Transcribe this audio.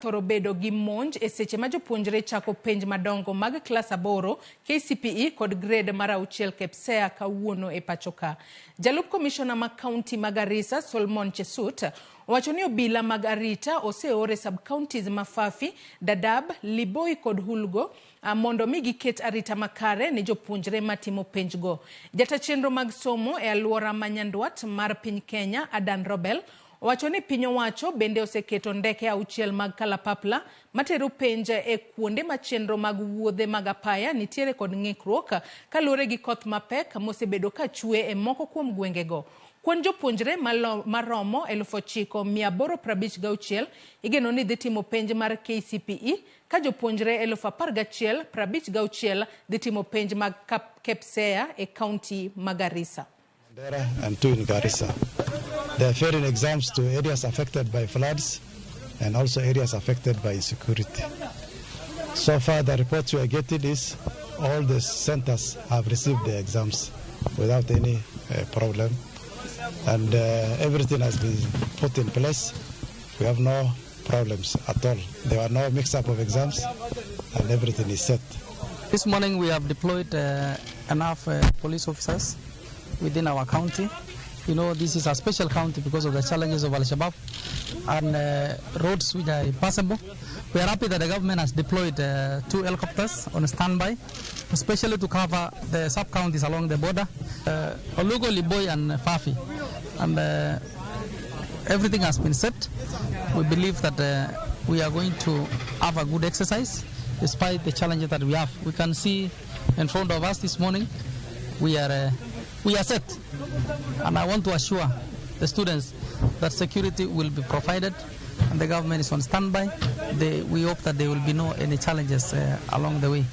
Thoro bedo gi monj e seche ma jopuonjre chako penj madongo mag klas 8 KCPE kod grade mar 6 KPSEA kawuono e pachoka. Jalup komishona ma kaunti ma Garissa Solomon Chesut owacho ni obila mag arita oseor e sub-counties ma Fafi, Dadaab, Liboi kod Hulgo mondo mi giket arita makare ne jopuonjre matimo penjgo. Jata chenro mag somo e alwora ma nyandwat mar piny Kenya Adan Robel owacho ni piny owacho bende oseketo ndeke 6 mag kalapapla matero penj e kuonde ma chenro mag wuodhe mag apaya nitiere kod ng'ikruok kaluwore gi koth mapek mosebedo ka chwe e moko kuom gwengego. Kwan jopuonjre maromo 9856 igeno ni dhi timo penj mar KCPE ka jopuonjre 11056 dhi timo penj mag KPSEA e kaunti ma Garissa. Mandera and 2 in Garissa. They are ferrying exams to areas affected by floods and also areas affected by insecurity. So far, the reports we are getting is all the centers have received the exams without any problem, and everything has been put in place. We have no problems at all. There are no mix-up of exams, and everything is set. This morning we have deployed enough police officers within our county. This is a special county because of the challenges of Al-Shabaab and roads which are impassable. We are happy that the government has deployed 2 helicopters on standby, especially to cover the sub-counties along the border, Olugo, Liboi and Fafi. And everything has been set. We believe that we are going to have a good exercise despite the challenges that we have. We can see in front of us this morning, we are set. And I want to assure the students that security will be provided and the government is on standby. We hope that there will be no any challenges along the way.